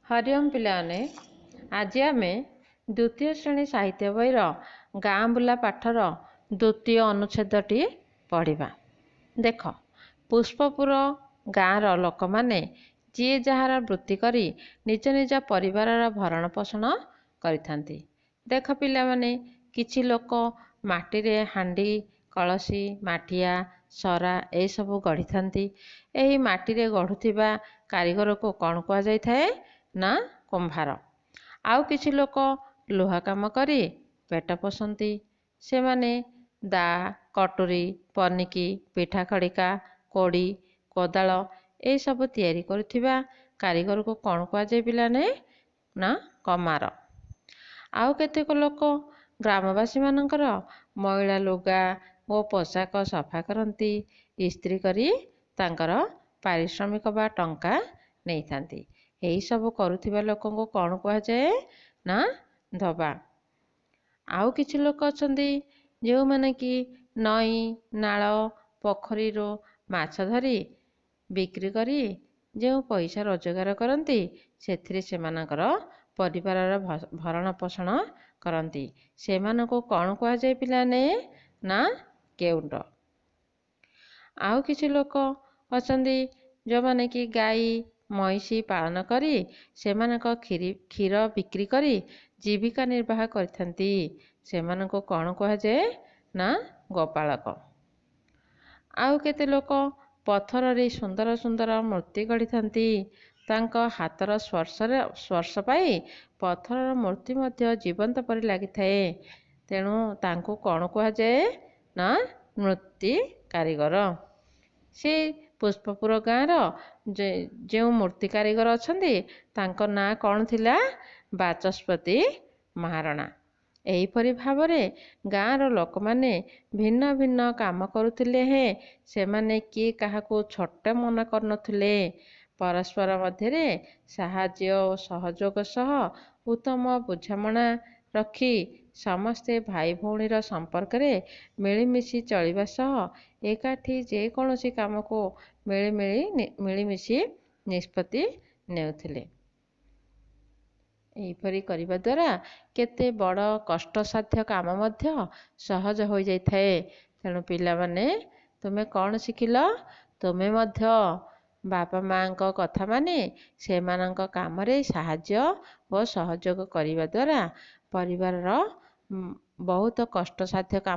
ହରିଓମ ପିଲାମାନେ, ଆଜି ଆମେ ଦ୍ୱିତୀୟ ଶ୍ରେଣୀ ସାହିତ୍ୟ ବହିର ଗାଁ ବୁଲା ପାଠର ଦ୍ୱିତୀୟ ଅନୁଚ୍ଛେଦଟି ପଢ଼ିବା। ଦେଖ, ପୁଷ୍ପପୁର ଗାଁର ଲୋକମାନେ ଯିଏ ଯାହାର ବୃତ୍ତି କରି ନିଜ ନିଜ ପରିବାରର ଭରଣ ପୋଷଣ କରିଥାନ୍ତି। ଦେଖ ପିଲାମାନେ, କିଛି ଲୋକ ମାଟିରେ ହାଣ୍ଡି, କଳସୀ, ମାଠିଆ, ସରା ଏସବୁ ଗଢ଼ିଥାନ୍ତି। ଏହି ମାଟିରେ ଗଢ଼ୁଥିବା କାରିଗରକୁ କ'ଣ କୁହାଯାଇଥାଏ ନା କୁମ୍ଭାର। ଆଉ କିଛି ଲୋକ ଲୁହା କାମ କରି ପେଟ ପୋଷନ୍ତି। ସେମାନେ ଦାଆ, କଟୁରୀ, ପନିକି, ପିଠା ଖଡ଼ିକା, କୋଡ଼ି, କୋଦାଳ ଏସବୁ ତିଆରି କରୁଥିବା କାରିଗରକୁ କ'ଣ କୁହାଯାଏ ପିଲାମାନେ ନା କମାର। ଆଉ କେତେକ ଲୋକ ଗ୍ରାମବାସୀମାନଙ୍କର ମଇଳା ଲୁଗା ଓ ପୋଷାକ ସଫା କରନ୍ତି, ଇସ୍ତ୍ରୀ କରି ତାଙ୍କର ପାରିଶ୍ରମିକ ବା ଟଙ୍କା ନେଇଥାନ୍ତି। ଏହିସବୁ କରୁଥିବା ଲୋକଙ୍କୁ କ'ଣ କୁହାଯାଏ ନା ଧୋବା। ଆଉ କିଛି ଲୋକ ଅଛନ୍ତି ଯେଉଁମାନେ କି ନଈ, ନାଳ, ପୋଖରୀରୁ ମାଛ ଧରି ବିକ୍ରି କରି ଯେଉଁ ପଇସା ରୋଜଗାର କରନ୍ତି, ସେଥିରେ ସେମାନଙ୍କର ପରିବାରର ଭରଣ ପୋଷଣ କରନ୍ତି। ସେମାନଙ୍କୁ କ'ଣ କୁହାଯାଏ ପିଲାମାନେ ନା କେଉଟ। ଆଉ କିଛି ଲୋକ ଅଛନ୍ତି ଯେଉଁମାନେ କି ଗାଈ, ମଇଁଷି ପାଳନ କରି ସେମାନଙ୍କ କ୍ଷୀର ବିକ୍ରି କରି ଜୀବିକା ନିର୍ବାହ କରିଥାନ୍ତି। ସେମାନଙ୍କୁ କ'ଣ କୁହାଯାଏ ନା ଗୋପାଳକ। ଆଉ କେତେ ଲୋକ ପଥରରେ ସୁନ୍ଦର ସୁନ୍ଦର ମୂର୍ତ୍ତି ଗଢ଼ିଥାନ୍ତି। ତାଙ୍କ ହାତର ସ୍ପର୍ଶ ପାଇ ପଥରର ମୂର୍ତ୍ତି ମଧ୍ୟ ଜୀବନ୍ତ ପରି ଲାଗିଥାଏ। ତେଣୁ ତାଙ୍କୁ କ'ଣ କୁହାଯାଏ ନା ମୂର୍ତ୍ତି କାରିଗର। ସେ ପୁଷ୍ପପୁର ଗାଁର ଯେଉଁ ମୂର୍ତ୍ତି କାରିଗର ଅଛନ୍ତି, ତାଙ୍କ ନାଁ କ'ଣ ଥିଲା? ବାଚସ୍ପତି ମହାରଣା। ଏହିପରି ଭାବରେ ଗାଁର ଲୋକମାନେ ଭିନ୍ନ ଭିନ୍ନ କାମ କରୁଥିଲେ ହେଁ ସେମାନେ କିଏ କାହାକୁ ଛୋଟ ମନେ କରୁନଥିଲେ। ପରସ୍ପର ମଧ୍ୟରେ ସାହାଯ୍ୟ ଓ ସହଯୋଗ ସହ ଉତ୍ତମ ବୁଝାମଣା ରଖି ସମସ୍ତେ ଭାଇ ଭଉଣୀର ସମ୍ପର୍କରେ ମିଳିମିଶି ଚଳିବା ସହ ଏକାଠି ଯେକୌଣସି କାମକୁ ମିଳିମିଶି ନିଷ୍ପତ୍ତି ନେଉଥିଲେ। ଏହିପରି କରିବା ଦ୍ୱାରା କେତେ ବଡ଼ କଷ୍ଟସାଧ୍ୟ କାମ ମଧ୍ୟ ସହଜ ହୋଇଯାଇଥାଏ। ତେଣୁ ପିଲାମାନେ, ତୁମେ କ'ଣ ଶିଖିଲ? ତୁମେ ମଧ୍ୟ ବାପା ମାଆଙ୍କ କଥା ମାନି ସେମାନଙ୍କ କାମରେ ସାହାଯ୍ୟ ଓ ସହଯୋଗ କରିବା ଦ୍ୱାରା ପରିବାରର ବହୁତ କଷ୍ଟସାଧ୍ୟ କାମ